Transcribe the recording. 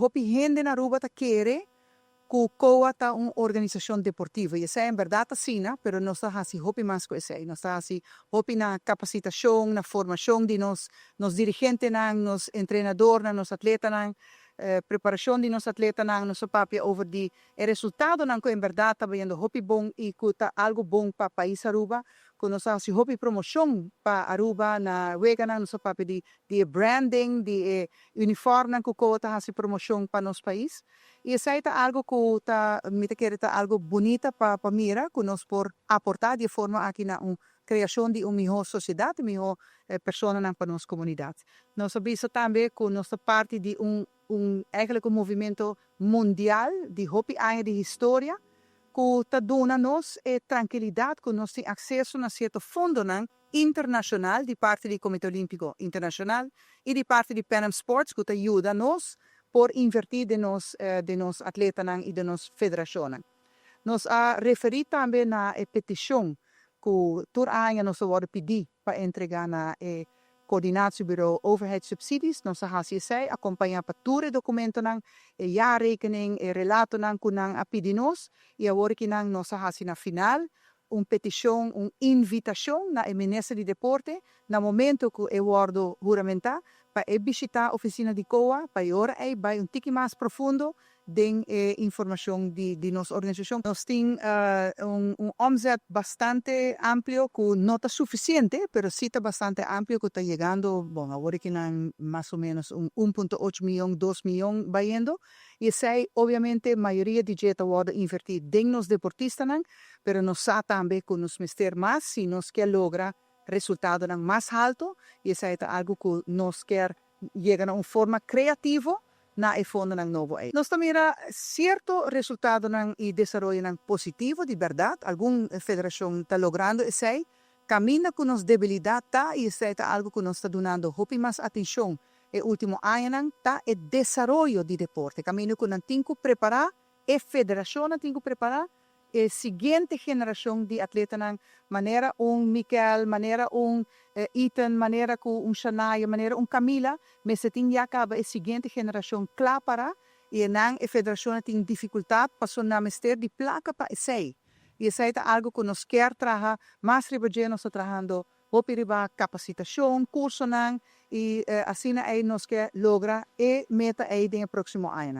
Hopi hende na Aruba ta kere cu COA ta un organisacion deportivo. Y esey en berdad asina, pero nos ta haci hopi mas cu esey. Nos ta haci hopi na capacitacion, na formacion di nos dirigentenan, nos entrenadornan, nos atletanan, preparacion di nos atletanan. Nos a papia over di e resultadonan cu en berdad ta bayendo hopi bon y cu ta algo bon pa pais Aruba, cu nos a haci hopi promocion pa Aruba na weganan. Nos a papia di branding, di e uniformnan cu COA ta haci promocion pa nos pais. Y esey ta algo cu ta, mi ta kere, ta algo bunita pa mira, cu nos por aporta di forma aki na un creacion di un miho sociedad, un miho personanan pa nos comunidad. Nos a bisa tambe cu nos ta parti di un eigenlijk un movimento mundial di hopi aña di historia, cu ta duna nos e trankilidad cu nos tin acceso na cierto fondonan internacional di parti di Comite Olimpico Internacional y di parti di Pan Am Sports, cu ta yuda nos por inverti den nos atletanan y den nos federacionnan. Nos a referi tambe na e peticion cu tur aña nos a pidi pa entrega na e Coördinatiebureau Overheidssubsidies. Nos a haci esey, acompaña pa tur e documentonan, e jaarrekening, e relatonan cu nan a pidi nos, y awor cu nan nos a haci na final un peticion, un invitacion na minister di Deporte, na momento cu e wordo huramenta, pa e bishita oficina di COA, pa e ora ey bay un tiki mas profundo den informacion di nos organisacion. Nos tin un omzet bastante amplio cu no ta suficiente, pero si ta bastante amplio cu ta yegando, bon, awor cu nan mas o menos un 1.8 miyon, 2 miyon bayendo. Y esey, obviamente, mayoria di dje ta wordo inverti den nos deportistanan, pero nos sa tambe cu nos mester mas si nos kier logra resultadonan mas halto, y esey ta algo cu nos kier yega na un forma creativo na e fondonan nobo ey. Nos ta mira cierto resultadonan y desaroyonan positivo di berdad, algun federacion ta logrando esey. Caminda cu nos debilidad ta, y esey ta algo cu nos ta dunando hopi mas atencion e ultimo añanan, ta e desaroyo di deporte. Caminda cu nan tin cu prepara, e federacion tin cu prepara e siguiente generacion di atletanan, manera un Mikel, manera un Ethan, manera cu un Shania, manera un Camila, mester tin ya caba e siguiente generacion cla para y nan e federacion tin dificultad paso nan mester di placa pa esey. Y esey ta algo cu nos kier traha mas riba dje. Nos ta trahando hopi riba capacitacion, cursonan y asina ey nos kier logra e meta ey den e proximo aña.